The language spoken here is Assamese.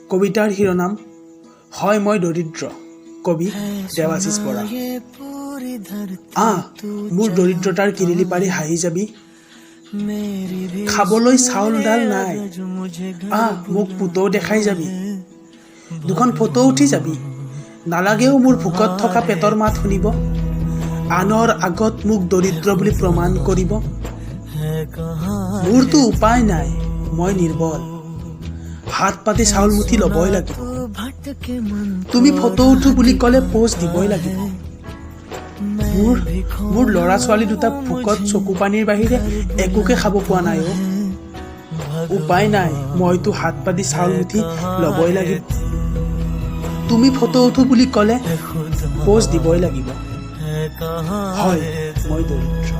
কবিতাৰ শিৰোনাম হয় মই দৰিদ্ৰ। কবি দেৱাশীষ বৰা। আহ, মোৰ দৰিদ্ৰতাৰ কিৰিলি পাৰি হাঁহি যাবি। খাবলৈ চাউল ডাল নাই, আহ, মোক পুতৌ দেখাই যাবি। দুখন ফটো উঠি যাবি। নালাগেও মোৰ ভোকত থকা পেটৰ মাত শুনিব। আনৰ আগত মোক দৰিদ্ৰ বুলি প্ৰমাণ কৰিব। মোৰতো উপায় নাই, মই নিৰ্বল। হাত পাতি চাউল মুঠি ল'বই লাগিব। তুমি ফটো উঠো বুলি ক'লে প'জ দিবই লাগিব। মোৰ ল'ৰা ছোৱালী দুটা ভোকত চকু পানীৰ বাহিৰে একোকে খাব পোৱা নাই অ'। উপায় নাই, মইতো হাত পাতি চাউল মুঠি ল'বই লাগিব। তুমি ফটো উঠো বুলি ক'লে প'জ দিবই লাগিব। হয়, মই দৰিদ্ৰ।